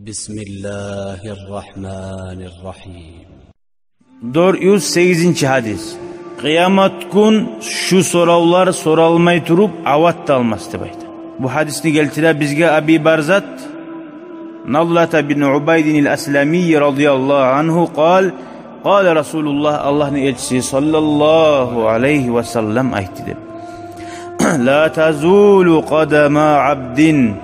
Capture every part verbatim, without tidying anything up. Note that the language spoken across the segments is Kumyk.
بسم الله الرحمن الرحيم. Дёрт юз сегизинчи гьадис. Къыямат гюн шу соравлар соралмай туруп ават да алмас деп айта. Бу гьадисни гелтире бизге Аби Барзат, Надлата бин Убайдин ал-Аслами радияллагьу ангьу, къал, къала Расулуллагь, Аллагьны элчиси саллаллагьу алайгьи ва саллам айтды деп. Ла тазулу къадама абдин,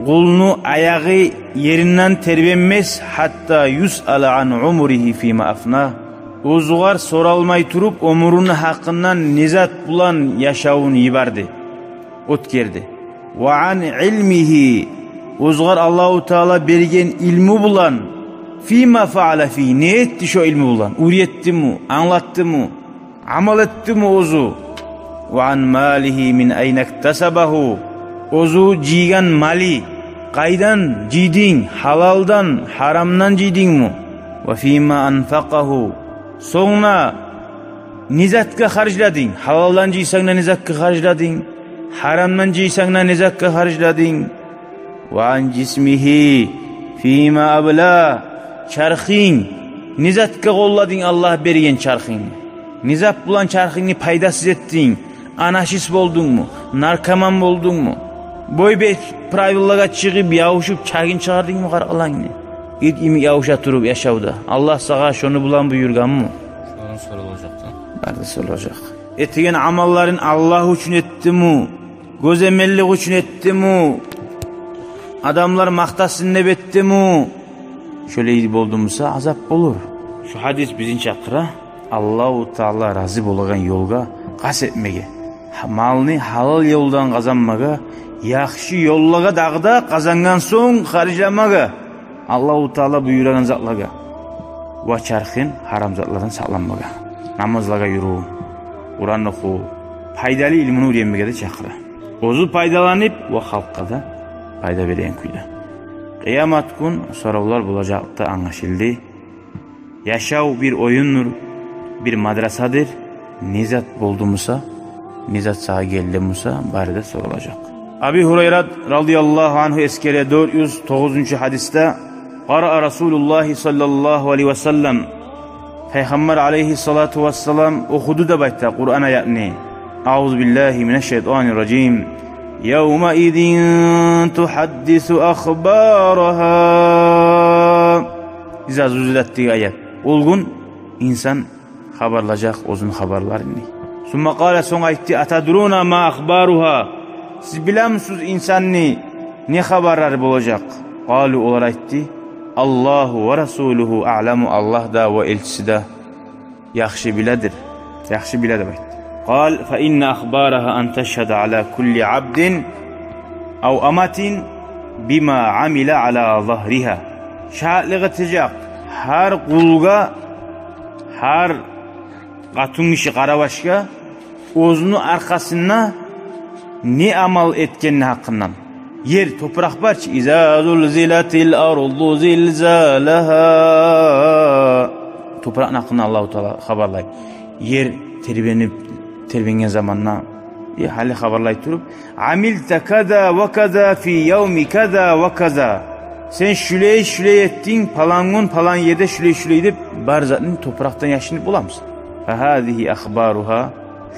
къулну аягъы еринден тербенмес, хатта юсъала ан умригьи фима афна. Оьзюгер соралмай туруп, оьмюрюню гьакъындан, не зат булан яшавун йиберди, оьтгерди. Ва ан илмигьи, оьзюгер Аллагьу Таала берген илму булан, фима фаала фигьи, не этди шо илму булан? Уьйретдими, англатдымы, амал этдими оьзю? Ва ан малигьи мин айна иктасабагьу, оьзю жыйгъан малы, къайдан жыйдынг, гьалалдан, гьарамдан жыйдынгмы? Ва фима анфакъагьу, сонг да не затгъа харжладынг? Гьалалдан жыйсанг да, не затгъа харжладынг? Гьарамдан жыйсанг да, не затгъа харжладынг? Ва ан жисмигьи фима абла, чархынг, не затгъа къолладынг Аллагь берген чархынгны? Не зат булан чархынгны пайдасыз этдинг? Анашист болдунгму? Наркоман болдунгму? Бой-бет правилагъа чыгъып, ябушуп, чагъын чыгъардынгмы къаркъарангны? Ит йимик ябуша туруп яшавда. Аллагь сагъа шону булан буюргъанмы? Шондан соралажакъ да. Бары да соралажакъ. Этген амалларынг Аллагь учун этдими? Гёземеллик учун этдими? Адамлар макътасын деп этдими? Шолай болду буса, азап болур. Шу гьадис бизин чакъыра Аллагьу Таала рази болагъан ёлгъа къаст этмеге, гьа-, малны гьалал ёлдан къазанмагъа, яхшы ёллагъа дагъы да къазангъан сонг харжламагъа, Аллагьу Таала буюрагъан затлагъа, ва чархын гьарам затлардан сакъланмагъа, намазлагъа юрюв, Къуран охув, пайдалы илмуну уьйренмеге де чакъыра. Оьзю пайдаланып ва халкъгъа да пайда береген кюйде. Къыямат гюн соравлар болажакъ да англашылды. Яшав бир оюндур, бир мадрасадыр. Не зат болду буса, не зат сагъа гелди буса, бары да соралажакъ. Аби Гьурайра радияллагьу ангьу эсгере дёрт юз тогъузунчу гьадисде: къараа Расулуллагьи саллаллагьу алайгьи ва саллам, Пайхаммар алайгьиссалату вассалам охуду деп айта Къуран аятны. Аузу биллагьи минаш-шайтанир-ражим. Явмаизин тухьаддису ахбарагьа. Иза зулзилат деген аят. Ол гюн инсан хабарлажакъ оьзюню хабарларын. Сумма къала, сонг айтды: атадруна ма ахбаругьа? Сиз билемисиз инсанны не хабарлары болажакъ? Къалу, олар айтды: Аллагьу ва расулугьу аъламу, Аллагь да ва элчиси де яхшы биледир, яхшы биле деп айтды. Къал: фа инна ахбарагьа ан ташгьада ала кулли абдин ав аматин бима амила ала загьригьа. Шагьатлыкъ этежек гьар къулгъа, гьар къатынгиши, къарабашгъа оьзюню аркъасында не амал этгенни гьакъындан. Ер, топуракъ бар чы, иза зулзилатил арду зилзалагьа. Топуракъны гьакъында Аллагьу Таала хабарлай. Ер тербенип, тербенген заманда, э, гьали хабарлай туруп, амилта каза ва каза фи явми каза ва каза. Сен шулай, шулай этдинг, палан гюн, палан ерде шулай, шулай деп, бар затны топуракъдан яшынып боламысыз? Фа гьазигьи ахбаругьа,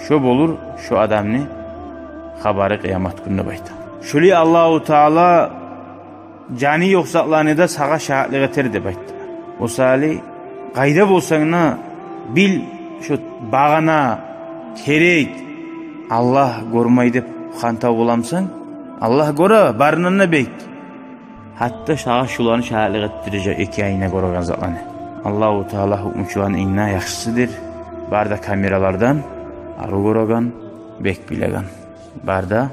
шо болур шо адамны хабары къыямат гюнде деп айта. Шулай Аллагьу Таала жаны ёкъ затланы да сагъа шагьатлыкъ этер деп айтды. О саялы къайда болсанг да бил, шо багъана, терек, Аллагь гёрмей деп хантав боламысан? Аллагь гёре, барындан да бек. Гьатта сагъа шуланы шагьатлыкъ этдирежек, эки айына гёреген затланы. Аллагьу Таала гьукмучуланы инг де яхшысыдыр. Бары да камералардан арив гёреген, бек билеген. Бары да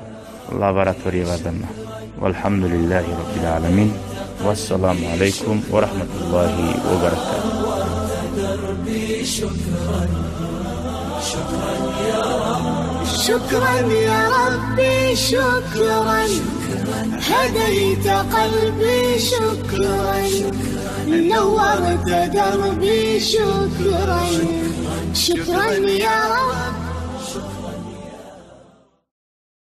лабораториялардан да. Валгьамдулиллагьи раббил аламин. Вассаламу алайкум ва рагьматуллагьи ва баракатугь. شكرا يا ربي شكرا، هديت قلبي شكرا، نورت دربي شكرا، شكرا يا رب.